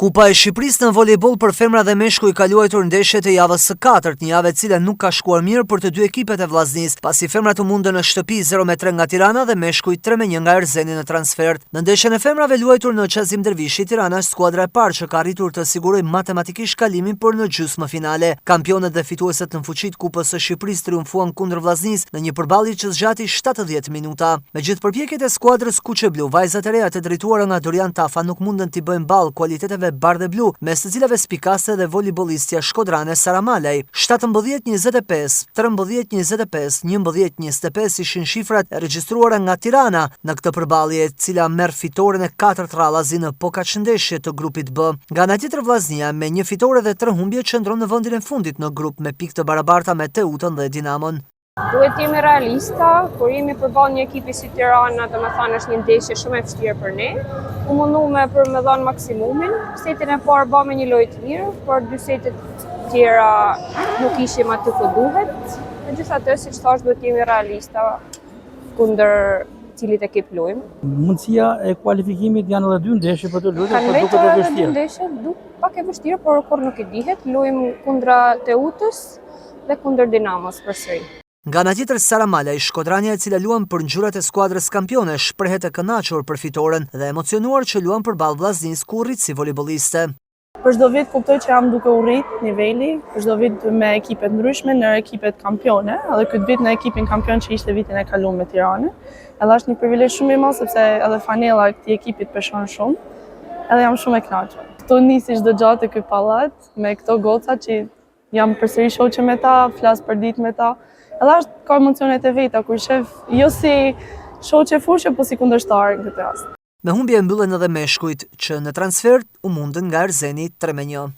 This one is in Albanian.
Kupa e Shqipërisë në volejboll për femra dhe meshkuj ka luajtur ndeshjet e javës së katërt, një javë e cila nuk ka shkuar mirë për të dy ekipet e Vllaznisë, pasi femrat u mundën në shtëpi 0-3 nga Tirana dhe meshkujt 3-1 nga Erzeni në transfertë. Në ndeshjen e femrave luajtur në Qazim Dervishi, Tirana është skuadra e parë që ka arritur të sigurojë matematikisht kalimin për në gjysmëfinale. Kampionet dhe fitueset në fuqi të Kupës së Shqipërisë triumfuan kundër Vllaznisë në një përballje që zgjati 70 minuta. Me gjithë përpjekjet e skuadrës kuqeblu, vajzat e reja të drejtuara nga Dorian Tafa nuk mundën t'i bëjnë ballë kualiteteve bardheblu, mes të cilave spikaste edhe volejbollistja shkodrane Sara Malaj. 17 25, 13 25, 11 25 ishin shifrat e regjistruara nga Tirana në këtë përballje, e cila merr fitoren e katërt radhazi në po kaq ndeshje të grupit B. Nga ana tjetër Vllaznia me një fitore dhe tre humbje qëndron në vendin e fundit në grup me pikë të barabarta me Teutën dhe Dinamon. Duhet të jemi realista, kur jemi përballë një ekipi si Tirana, domethënë është një ndeshje shumë e vështirë për ne. U mundume për me dhënë maksimumin. Setin e parë bëmë një lojë të mirë, por dy setet tjera nuk ishim aty ku duhet. Megjithatë, siç thash, duhet të jemi realista kundër cilit ekip luajmë. Mundësia e kualifikimit janë edhe dy ndeshje për të luajtur, Kanë por duket mbetur e edhe dy vështirë. ndeshje, duk pak e vështirë, por kur nuk i dihet, luajmë kundra Teutës dhe kundër Dinamos përsëri. Nga ana tjetër Sara Malaj, shkodranja e cila luan për ngjyrat e skuadrës kampione, shprehet e kënaqur për fitoren dhe emocionuar që luan përballë Vllaznisë ku u rrit si volejbolliste. Për çdo vit kuptoj që jam duke u rrit niveli, për çdo vit me ekipe të ndryshme, në ekipet kampione, edhe këtë vit në ekipin kampion që ishte vitin e kaluar me Tiranën. Edhe është një privilegj shumë i madh sepse edhe fanella e këtij ekipit peshon shumë. Edhe jam shumë e kënaqur. Këtu nisi çdo gjë te ky pallat me këto goca që jam përsëri shoqe me ta, flas për ditë me ta. Edhe është ka emocionet e veta kur shef jo si shoqe fushë, po si kundërshtar në këtë rast. Me humbje mbyllen edhe meshkujt, që në transfertë u mundën nga Erzeni 3-1.